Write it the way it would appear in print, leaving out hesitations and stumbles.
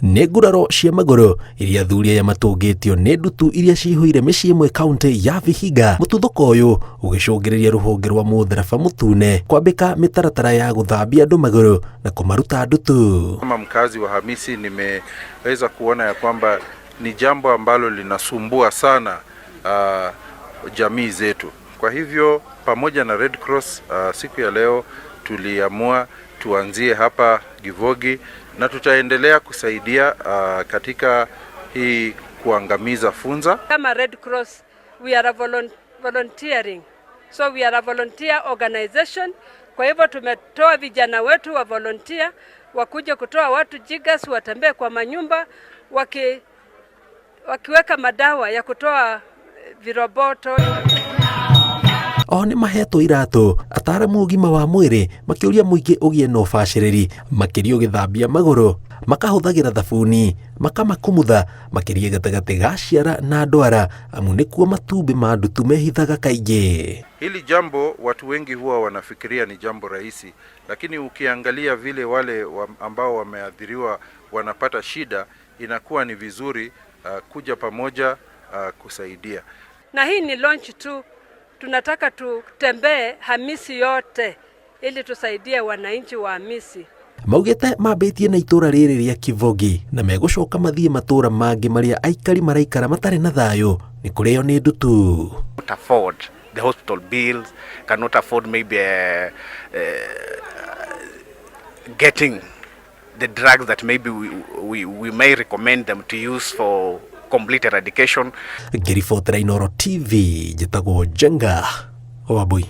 Nĩ nguraro cia magũrũ iria athuri aya matũngĩtio nĩ ndutu iria cihũire mĩciĩ ĩmwe kaunti ya Vihiga. Mũtuthũko ũyũ ũgĩcũngĩrĩria rũhonge rwa mũtharaba mũtune kwambĩka mĩtaratara ya gũthambia andũ magũrũ na kũmaruta ndutu. Kama mkazi wa Hamisi nimeweza kuona ya kwamba ni jambo ambalo linasumbua sana jamii zetu. Kwa hivyo pamoja na Red Cross siku ya leo tuliamua tuanzie hapa Givogi na tutaendelea kusaidia katika hii kuangamiza funza. Kama Red Cross we are a volunteering. So we are a volunteer organization. Kwa hivyo tumetoa vijana wetu wa volunteer wakuje kutoa watu jiggers, watembee kwa manyumba wakiweka madawa ya kutoa viroboto. Oho nĩ mahetwo iratũ ataramu ũgima wa mwĩrĩ makĩũria mũingĩ ũgĩe na ũbacĩrĩri makĩria ũgĩthambia magũrũ makahũthagĩra thabuni makamakumutha makĩria gatagatĩ ga ciara na ndwara amu nĩkuo matumbĩ ma ndutu mehithaga kaingĩ. Hili jambo watu wengi huwa wanafikiria ni jambo rahisi, lakini ukiangalia vile wale ambao wameathiriwa wanapata shida, inakuwa ni vizuri kuja pamoja kusaidia. Na hii ni launch tu, tunataka tutembee Hamisi yote ili tusaidie wananchi wa Hamisi. Maugĩte mambĩtie na itũra rĩrĩ rĩa Kivogi na megũcoka mathiĩ matũra mangĩ marĩa aikari maraikara matarĩ na thayũ nĩ kũrĩo nĩ ndutu. Afford the hospital bills, cannot afford maybe getting the drugs that maybe we may recommend them to use for complete eradication. Ngĩribotera Inooro TV njĩtagwo Njenga Wambui.